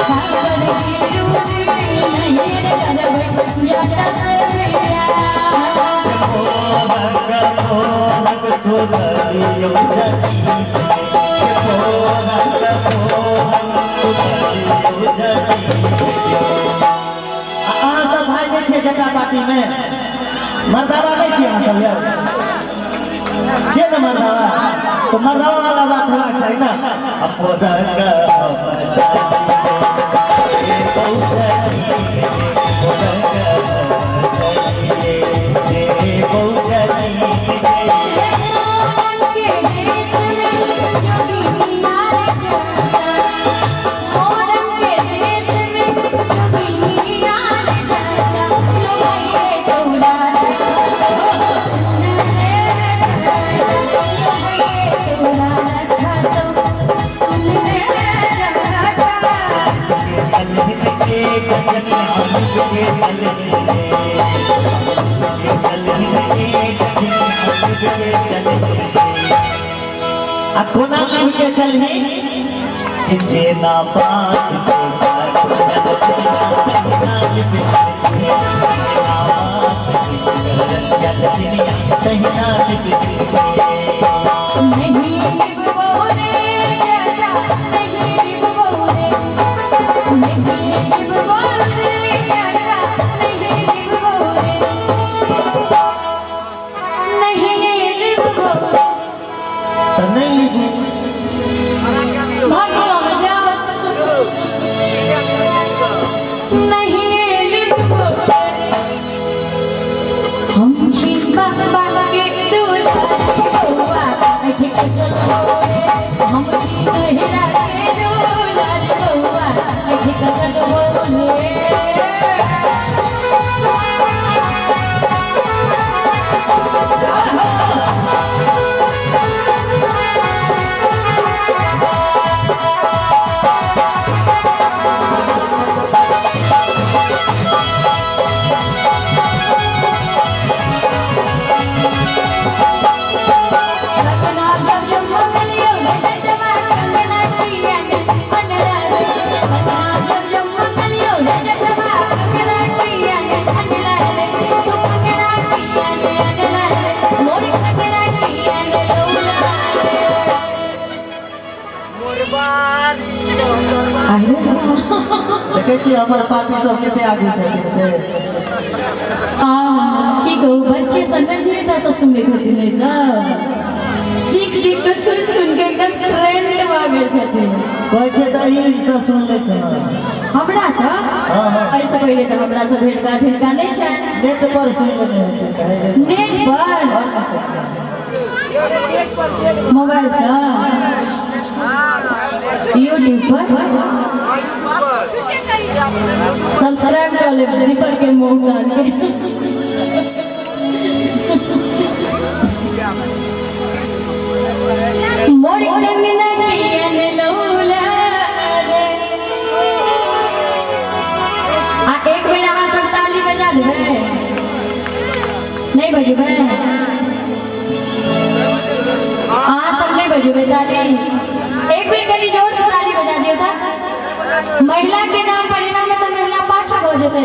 सागर गिरू रे नहीं रे करबै जटा से बियाह। मोरंग मोरंग सुनलियौ जमीन के, मोरंग मोरंग सुनलियौ जमीन के। आ अहाँ सब भाई नहि छियै जटा पार्टी में? मर्दावा नहि छियै अहाँ सब यौ? छियै ने मर्दावा? तो मर्दावा वाला बात होबाक चाही ने। आ मोरंग हम चलिए, बहु चलिए, मोरंग हम चलिए, जे बहु चलिए। मोरन के देश में जोगिनिया रे जाता, मोरन के देश में जोगिनिया रे जाता, लो भाई रे तोरा सुन रे जाता, लो भाई रे तोरा सुन रे जाता। के चलनी अमृत के चलनी, के चलनी के चलनी अमृत के चलनी। आ कोना लिख के चलनी कि जेना बाँस के तहिना लिख के, जेना बाँस के तहिना तहिना लिख के। नहीं लिबो रे जटा, नहीं लिबो रे, नहीं लिबो रे जटा, नहीं लिबो रे, नहीं लिबो। तऽ नहि लिखू। भगवा जाओ, नहीं लिबो रे। हम छी बाबा के दुलारी बउआ, ठीक चलबो रे। हम छी नहिरा के दुलारी बउआ, ठीक चलबो रे। कंगना जब जब मंगलियो रे जटवा, कंगना किया ने अनला रे। कंगना जब जब मंगलियो रे जटवा, कंगना किया ने अनला रे। तू कंगना किया ने अनला रे, मोर कंगना किया ने लौला रे। आयो। देखै छियै हमर पार्टी सब कते आगू छथिन से। आ की कहू, बच्चे से नन्हेटा से सुनैत हेथिन, ई सब सीख सीख के, सुन सुन के एकदम ट्रेंड भऽ गेल छथिन। कहै छै तऽ ई सब सुन लै छै। हमरा सँ? हाँ। एहिसँ पहिले तऽ हमरा सँ भेटघाट हिनका नहि छनि। नेट पर सुनि लेने हेथिन कहै जे। नेट पर? और नहि तऽ की। मोबाइल सँ, यूट्यूब पर सब्सक्राइब कर लेब दीपक के मुँह कान के। मोर कंगना किया ने लौला रे। आ एक बेर अहाँ सब ताली बजा देबै? नहि बजेबै? अहाँ सब नहि बजेबै ताली? एक बेर कनि जोर से ताली बजा दियौ तऽ। महिला के नाम पर एनामे तऽ महिला पाछा भऽ जेतै।